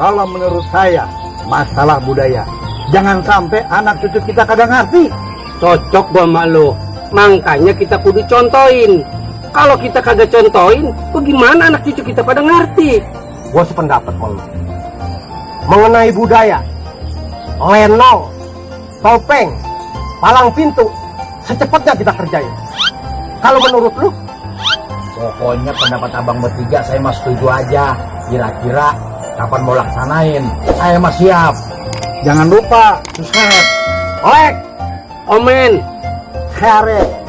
Kalau menurut saya, masalah budaya. Jangan sampai anak cucu kita kagak ngerti. Cocok gua sama lo. Makanya kita kudu contohin. Kalau kita kagak contohin, bagaimana anak cucu kita pada ngerti? Gua sependapat sama lu. Mengenai budaya, lenong, topeng, palang pintu, secepatnya kita kerjain. Kalau menurut lu? Pokoknya pendapat abang bertiga saya mah setuju aja. Kira-kira kapan mau laksanain? Saya mah siap. Jangan lupa, subscribe, like, Omen. share.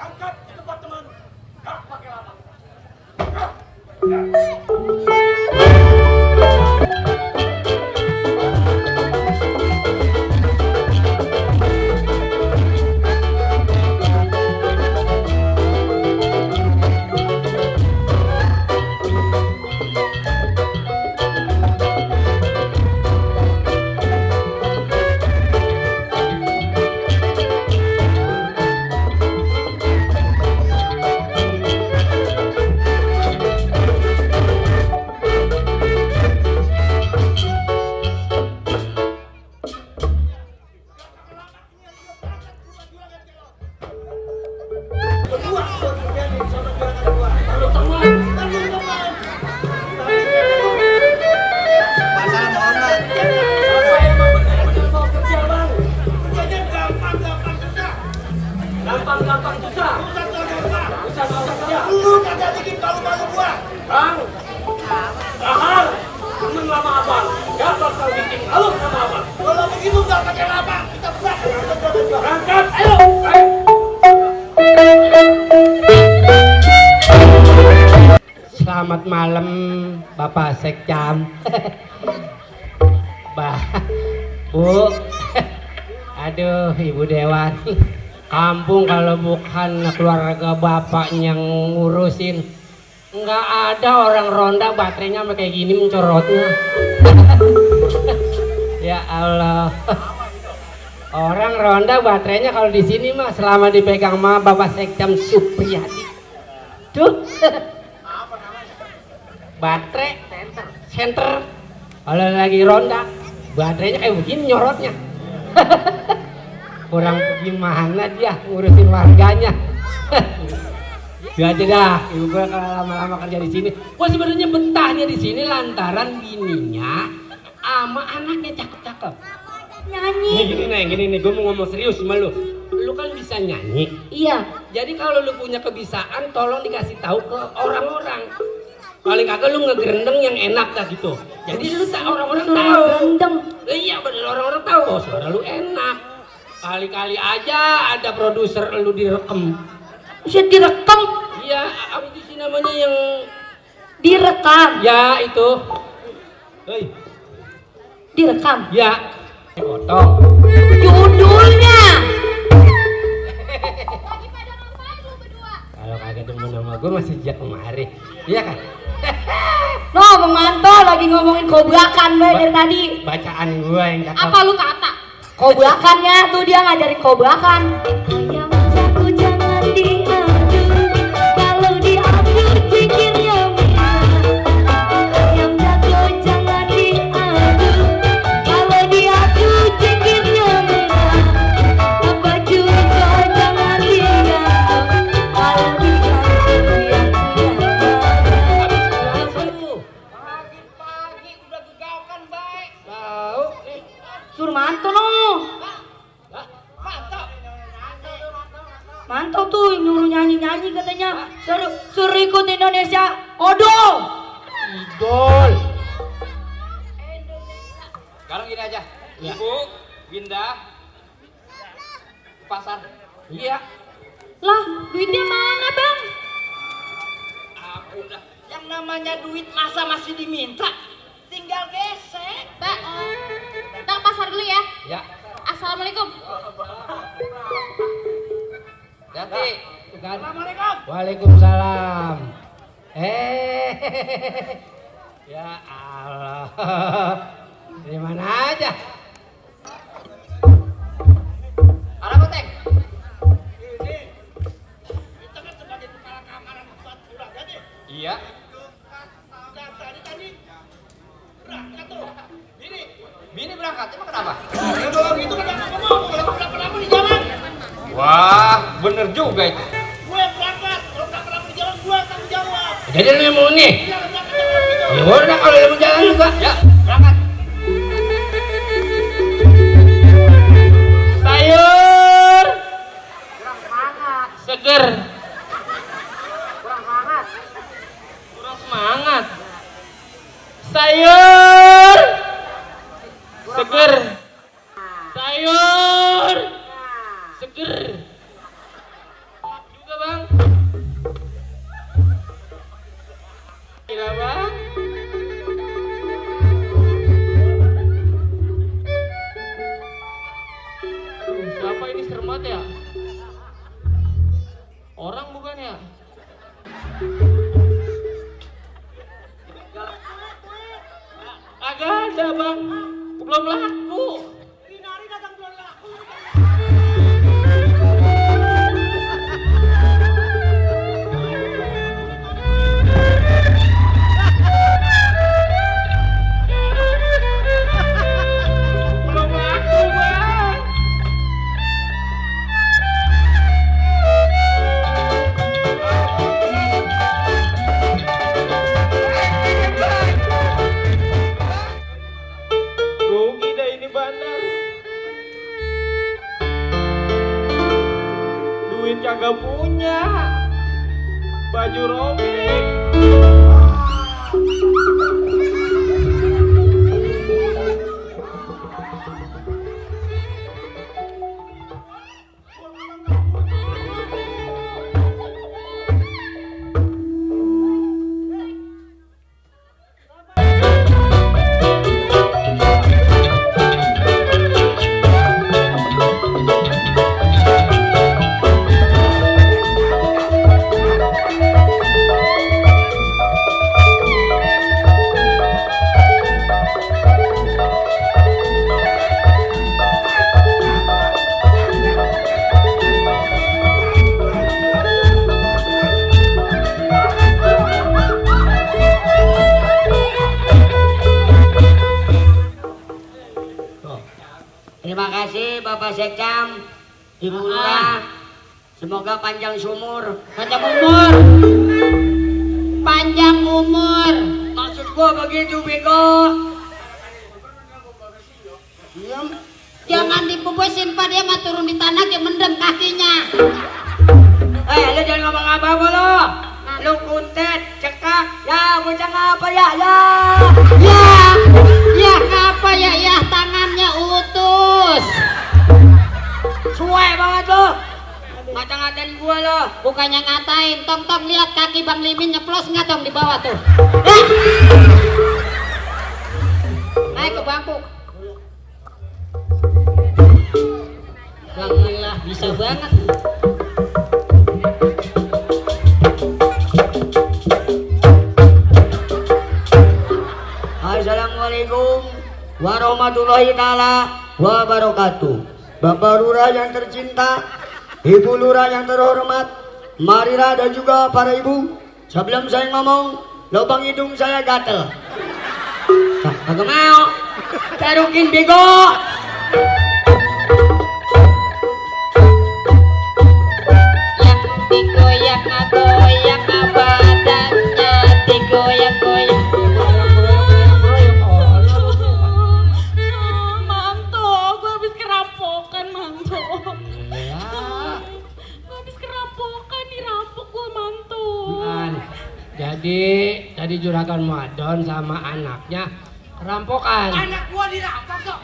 Angkat ke tempat teman. Gak pakai lama. itu nggak pakai lama. Kita berangkat. Ayo. Selamat malam Bapak Sekjam. Bu. Aduh Ibu Dewan. Kampung kalau bukan keluarga bapaknya yang ngurusin, nggak ada orang ronda baterainya sampai kayak gini mencorotnya. Ya Allah. Orang ronda baterainya kalau di sini mah selama dipegang sama Bapak Sekjam Supriyadi. Tuh. Baterai center. Kalau lagi ronda baterainya kayak begini nyorotnya. Kurang gimana dia ngurusin warganya. Itu aja dah, ibu gua kalau lama-lama kerja di sini. Gua sebenarnya betahnya di sini lantaran bininya sama anaknya cakep-cakep. Nyanyi. Gini nih, gua mau ngomong serius sama lu. Lu kan bisa nyanyi. Iya. Jadi kalau lu punya kebiasaan, tolong dikasih tahu ke orang-orang. Paling kagak lu ngegerendeng yang enak dah gitu. Jadi lu tak orang-orang tahu. Gerendeng. Iya bener, orang-orang tahu oh, suara lu enak. Kali-kali aja ada produser lu direkem. Bisa direkam. Iya, apa itu sih namanya yang Direkam. ya itu. Hei, Direkam. ya. Potong. Judulnya. Kalau kagak demen sama gue masih sejak kemari. Iya kan? No, Bang Manto lagi ngomongin kobrakan gue dari tadi. Bacaan gue yang cakep. Apa lu kata? Kobrakannya tuh dia ngajarin kobrakan. Ayam jago jangan diadu, kalau diadu cikirnya merah. Ayam jago jangan diadu, kalau diadu cikirnya merah. Apa juga jangan digantung, kalau digantung yang punya badan. Pagi-pagi udah gegaukan baik. Tahu nih. Suruh Manto no. Mantap tuh nyuruh nyanyi-nyanyi katanya. Suruh ikut Indonesia Idol. Idol. Sekarang gini aja. Ya. Ibu pindah ke pasar. Iya. Lah, duitnya mana, Bang? Udah. Yang namanya duit masa masih diminta. Tinggal gesek. Mbak, kita ke pasar dulu ya. Ya. Assalamualaikum. Hati. Assalamualaikum. Waalaikumsalam. Ya Allah. Di mana aja? Arah Boteng. Kita kan sebagai kepala keamanan buat juragan nih. Iya. Tadi berangkat tuh. Bini berangkat, emang kenapa? Ya kalau gitu kan jangan ngomong, kalau berapa-lapa di jalan. Wah, bener juga itu. Gue yang berangkat, kalau berapa-lapa di jalan gue tanggung jawab. Jadi lu yang mau nih? Iya, lu berangkat jangan gitu. Ya udah kalau lu mau jalan juga. Ya, berangkat. Sayur. Seger. Kurang semangat. Sayur. Seger. Sayur. Seger. Juga bang. Gila bang. Aduh, siapa ini sermat ya? Orang bukan ya? Agak ada bang. Belum laku. Binari dagang belum laku. Belum laku bang. Rugi dah ini bandar. Duit kagak punya. Baju robek. Terima kasih Bapak Sekcam, Ibu Lurah. Semoga panjang umur. Panjang umur. Panjang umur. Maksud gua begitu, bego. Jangan dipupusin Pak, dia mah turun di tanah kayak mendem kakinya. Lu jangan ngomong apa-apa lo. Lu kuntet, cekak. Ya, bocah ngapa ya? Ya ngapa ya? Tangannya utus. Suwe banget lo. Ngata-ngatain gua lo. Bukannya ngatain, tong lihat kaki Bang Limin nyeplos nggak dong di bawah tuh. Naik ke bangku. Alhamdulillah bisa banget. Assalamualaikum warahmatullahi taala wabarakatuh. Bapak Lurah yang tercinta, Ibu Lurah yang terhormat, marilah dan juga para ibu. Sebelum saya ngomong, lubang hidung saya gatel. Kagak mau, tarukin bego. Yang digoyak-goyak badannya, digoyak-goyak. Manto, gue habis kerampokan, Manto. Gue habis kerampokan, dirampok gue, Manto. Jadi tadi juragan Madon sama anaknya kerampokan. Anak gua dirampok kok.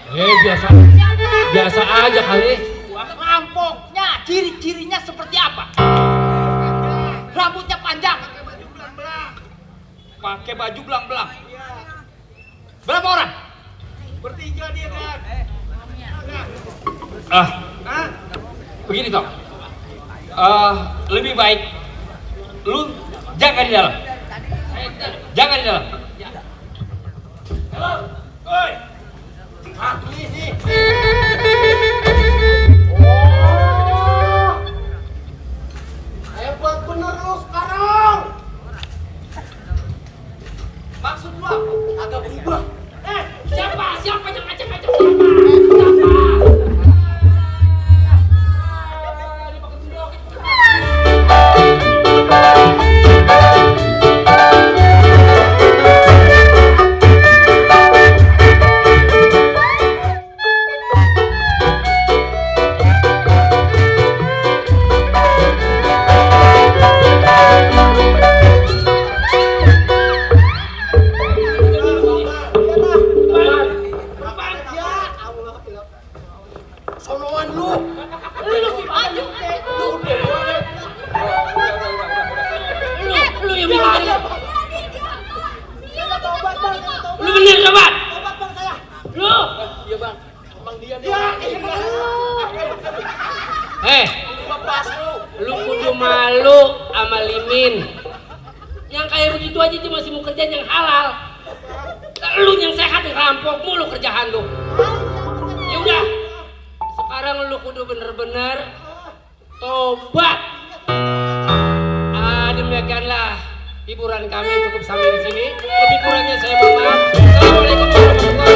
Biasa aja kali. Rampoknya ciri-cirinya seperti apa? Rambutnya panjang. Pakai baju belang-belang. Berapa orang? Bertiga dia kan. Begini toh. Lebih baik lu jaga di dalam. Jaga di dalam. Halo, oi. Ini. Hebat bener lu sekarang. Maksud lu apa? Agak berubah. Siapa yang ngacak-ngacak siapa? Sonoan lu. Lu sih maju. Lu yang bikin. Lu bener coba. Obat bang saya. Lu. Iya bang. Emang dia. Lu kudu malu sama Limin. Yang kayak begitu aja dia masih mau kerjaan yang halal. Lu yang sehat ngerampok mulu kerjaan lu. Ya udah. Sekarang lu kudu bener-bener tobat. Demikianlah hiburan kami cukup sampai di sini. Lebih kurangnya saya mohon maaf. Assalamualaikum warahmatullahi wabarakatuh.